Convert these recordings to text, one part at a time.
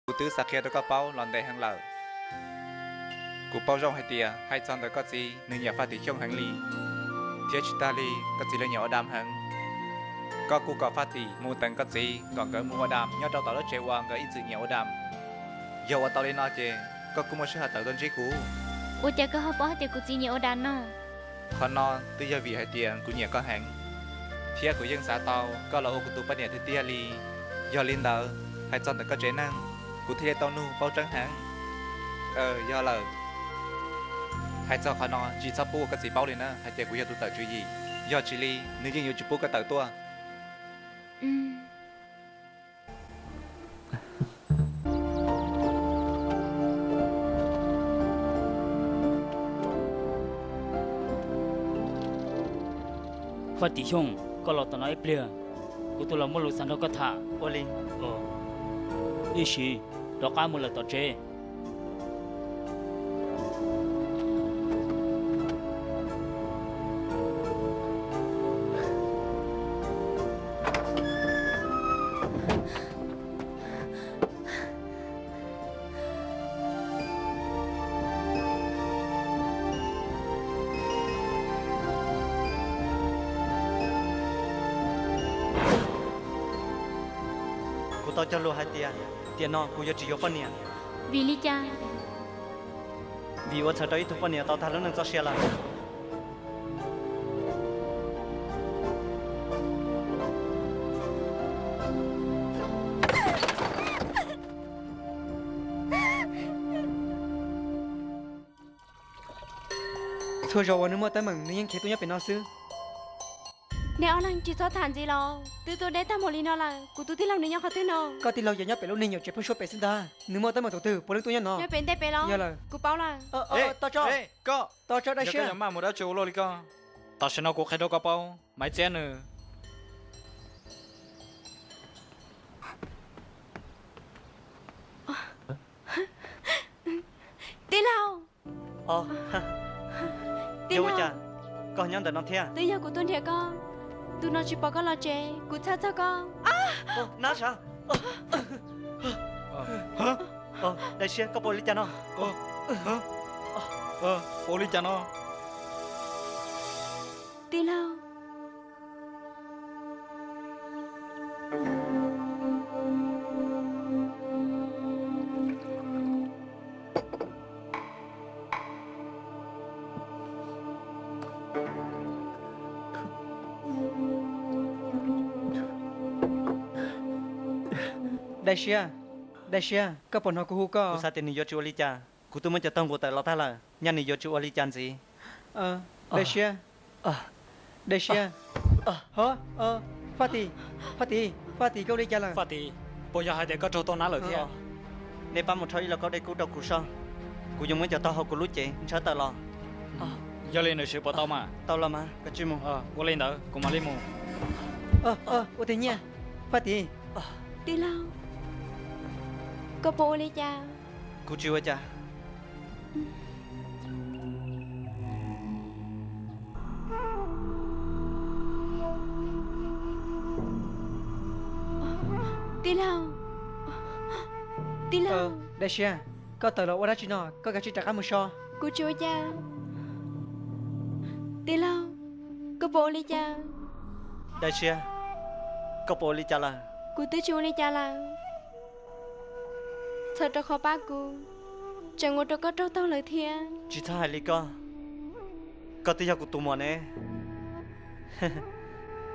Kuv twb xav qhia rau koj paub los ntev heev lawm. Kuv paub zoo hais tias hais txog ntawm koj txiv, nws nyiam Faj Tim Xyooj heev li, thiab tsis tas li, koj txiv los nyiam Ua Dam heev. Koj kuj kom Faj Tim mus teem koj txiv kom nkawd mus Ua Dam nyob rau tom lub tsev uas nkawd ib txwm nyiam Ua Dam. Yog ua tau li no ces koj kuj muaj sij hawm tawm tuaj ntsib kuv. Ua cas koj ho paub hais tias kuv txiv nyiam Ua Dam no? Qhov no twb yog vim hais tias kuv nyiam koj heev, thiab kuv yeej xav tau koj los ua kuv tus poj niam tiag tiag li. Yog li ntawd, hais txog ntawm koj tsev neeg, kuv thiaj li tau nug paub tseeb heev. Yog lawm, hais txog qhov no tsis txhob pub ua koj txiv paub li na hais tias kuv yog tus tawm tswv yim. Yog tsis li nws yeej yuav tsis pub koj tawm tuaj. Faj Tim Xyooj, koj los tom no ib pliag, kuv tus los muaj lus xav nrog koj tham. Ua li. Ib sim, rov qab mus lawm tom tsev. Kuv tau cog lus hais tias tiam no kuv yuav tsis yuav poj niam. Vim li cas? Vim ua txhawm rau ib tug poj niam tau tag lub neej txoj sia lawm. Txhua zaus uas nws muaj teeb meem nws yeej khiav tuaj nyob pem no xwb. Neb ob leeg tsis txhob tham ntxiv los, twb tuaj deb tag mus li no lawm, kuv tus tij laug nws nyob qhov twg no? Koj tij laug yog nyob pem lub niag nyuam tsev phooj suab pem xwb ntag. Nws muaj teeb meem thaum twg puav leej tuaj nyob no. Nyob pem ntej pem los? Yog lawm. Kuv paub lawm. Tos tso, tos tso, Dais Siab. Yog koj yuav maj mus dab tsi ua luaj li koj? Tam sim no kuv qhia rau koj paub, Maiv Txiab nws Tij laug! Tij laug, koj nyob ntawm no thiab? Twb yog kuv tuaj nrhiav koj, ntu no tsis pom koj los tsev, kuv txhawj txog koj. Dais Siab, koj puas ua li cas no? Puas ua li cas no? Tij laug. Dais Siab, Dais Siab, koj puas hnov kuv hu koj? Kuv xav tias nws yuav tsis ua li cas. Kuv twb muab cov tag nquas tawm los tag lawm, nyaj nws yuav tsis ua li cas ntxiv. Dais Siab, Dais Siab. Ho, Faj Tim, Faj Tim, Faj Tim, koj ua li cas lawm? Faj Tim, puas yog hais tias koj raug tau nab lawm thiab? Nej pab mus rho ib lauj kaub dej kub rau kuv so, kuv yuav muab cov tog hauv kuv lub cev ntshaw tawm los. Yog li nws siv puas tau mas? Tau los mas, koj tsij mus. Ua li ntawd kuv mam li mus. Ua tib nyiaj, Faj Tim. Tij laug, koj puas ua li cas? Kuv tsis ua cas. Tij laug, tij laug. Dais Siab, koj tawm los ua dab tsi no? Koj kav tsij rov qab mus so. Kuv tsis ua cas. Tij laug, koj puas ua li cas? Dais Siab, koj puas ua li cas lawm? Kuv twb tsis ua li cas lawm. Txhawm rau qhov pab kuv, tseem ua rau koj raug taug lawm thiab. Tsis txhob hais li koj, koj twb yog kuv tus muam ne.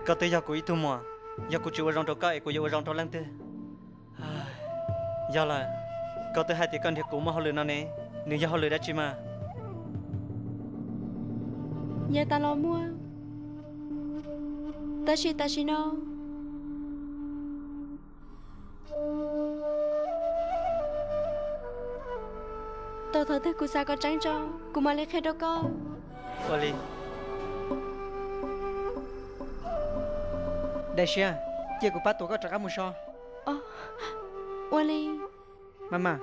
Koj twb yog kuv ib tug muam, yog kuv tsis ua zoo rau koj es kuv yuav ua zoo rau leej twg? Yog lawm, koj twb hais tias koj nrhiav kuv muaj hauj lwm no ne, nws yog hauj lwm dab tsi mas? Yav tas los muaj, tab sis tam sim no tos thaum twg kuv xav kom tseeb tso, kuv mam li qhia rau koj. Ua li. Dais Siab, cia kuv pab tuav koj rov qab mus so. Ua li. Mas mas.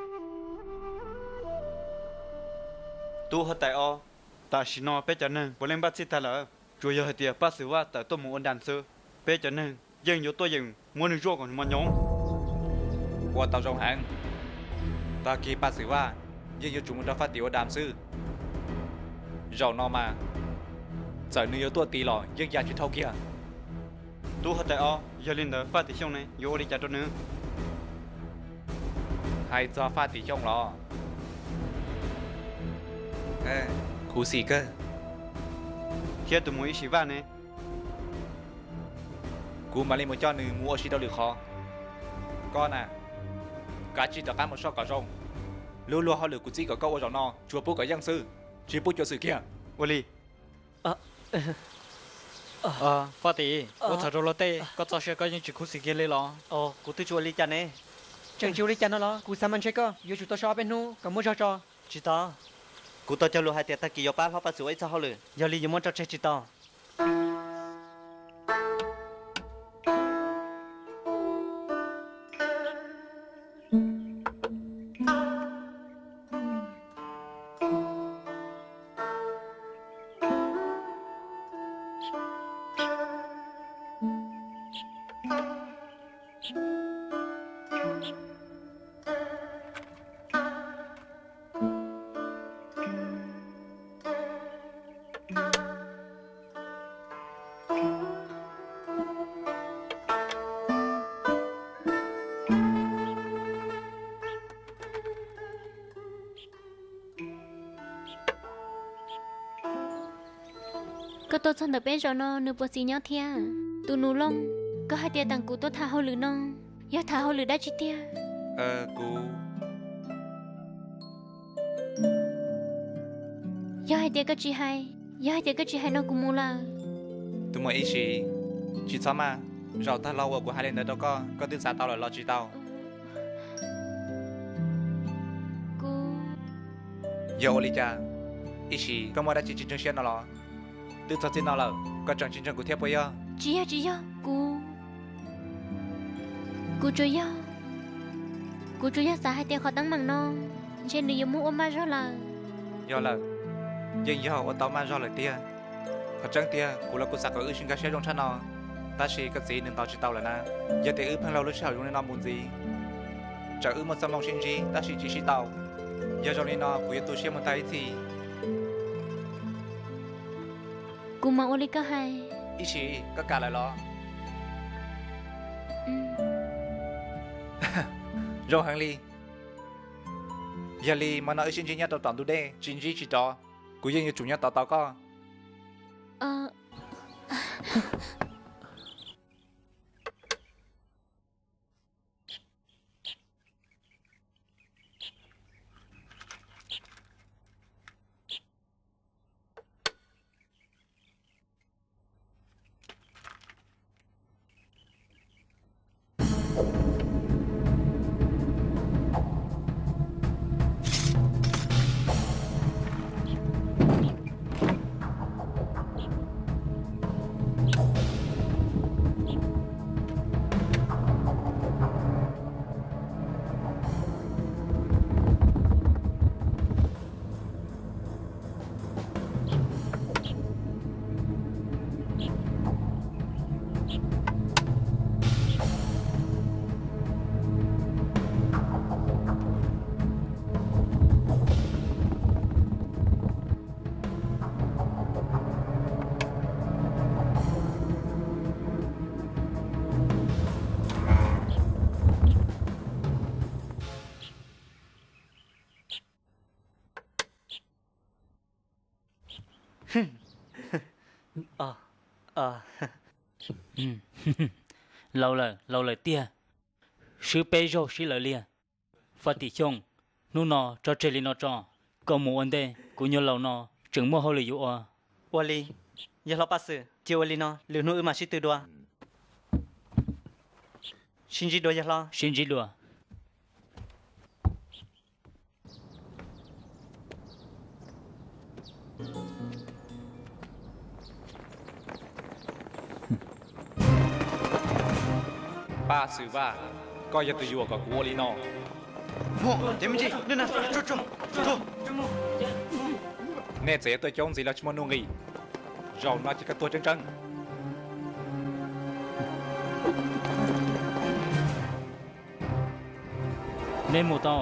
Tub huab tais ob, tam sim no peb cov neeg puav leej npaj txhij tag lawm, tsuas yog hais tias Paj Xwm Vaj tawm tuaj mus ua das xwb. Peb cov neeg yeej yuav tuaj yeem muab nws zuaj kom mos nyoos. Ua tau zoo heev. Tag kis Paj Xwm Vaj yeej yuav tsum mus nrog Faj Tim ua dam xwb. Zaum no mas txawm nws yuav tuaj tiv los yeej ya tsis dhau kiag. Tub huab tais ob, yog li ntawd Faj Tim Xyooj ne yuav ua li cas rau nws? Hais txog Faj Tim Xyooj los khuv xim kawg. Thiab tus muam Ib Sim Vaj ne? Kuv mam li mus coj nws mus ua si rau lwm qhov. Koj na, kav tsij rov qab mus soj kom zoo. Lub luag hauj lwm kuv txib kom koj ua zaum no tsuas pub kom yeej xwb, tsis pub cuav xwm kiag. Ua li. Faj Tim, ua txhaum rau luag tej, koj txoj sia koj yeej tsis khuv xim kiag li los? Kuv twb tsis ua li cas ne. Tseem tsis ua li cas no los? Kuv xav mas ntshe koj yuav tsum tau so ob peb hnub kom muaj zog tso. Tsis tau. Kuv tau cog lus hais tias tag kis yuav pab hlob Paj Xwm ua ib txoj hauj lwm, yog li yuav muab tso tseg tsis tau. Koj tuaj txog ntawm peb zos no nws puas txim nyob thiab? Tus nus Looj, koj hais tias teem kuv tuaj tham hauj lwm no, yog tham hauj lwm dab tsi tiag? Kuv Yog hais tias koj tsis hais, yog hais tias koj tsis hais no kuv mus lawm. Tus muam Ib Sim, tsis txhob maj, zaum tag los uas kuv hais li ntawd rau koj, koj twb xav tau lawm los tsis tau? Kuv Yog ua li cas? Ib Sim, koj muaj dab tsi tsis ntseeg siab no los? Twb txog txij no lawm, koj tseem tsis ntseeg kuv thiab puas yog? Tsis yog, tsis yog, kuv, kuv tsuas yog, kuv tsuas yog xav hais tias qhov teeb meem no ntshe nws yuav muab ua maj zog lawm. Yog lawm, yeej yog ua tau maj zog lawm tiag. Qhov tseeb tiag, kuv los kuv xav kom wb sib nkag siab zoo tshaj no, tab sis koj txiv nws ntaus tsis tau lawm na. Yog tias wb pheej laug lub sij hawm zoo li no mus ntxiv, tsam wb muaj txoj hmoo sib ntsib tab sis tsis sib tau. Yog zoo li no kuv yuav tu siab mus tag ib txhis. Kuv mam ua li koj hais. Ib Sim, koj kam lawm los? Zoo heev li. Yog li hmo no wb sib ntsib nyob rau tom ntug dej, tsis ntsib tsis rov, kuv yeej yuav tsum nyob tos tau koj. Laus lawm, laus lawm tiag, swb peb zaug sib law liag. Faj Tim Xyooj, hnub no tso tseg li no tso, koj mus ua ntej, kuv nyuag laus no tseem muaj hauj lwm yuav ua. Ua li, yawg hlob Paj Xwm, cia ua li no, lwm hnub wb mam sib tw dua. Sib ntsib dua yawg hlob. Sib ntsib dua. Paj Xwm Vaj, koj yog tus yuam kom kuv ua li no. Nej txawm yuav tuaj coob ntxiv los tsis muaj nuj nqis, zaum no ces koj tuag tseeb tseeb. Nej mus tau.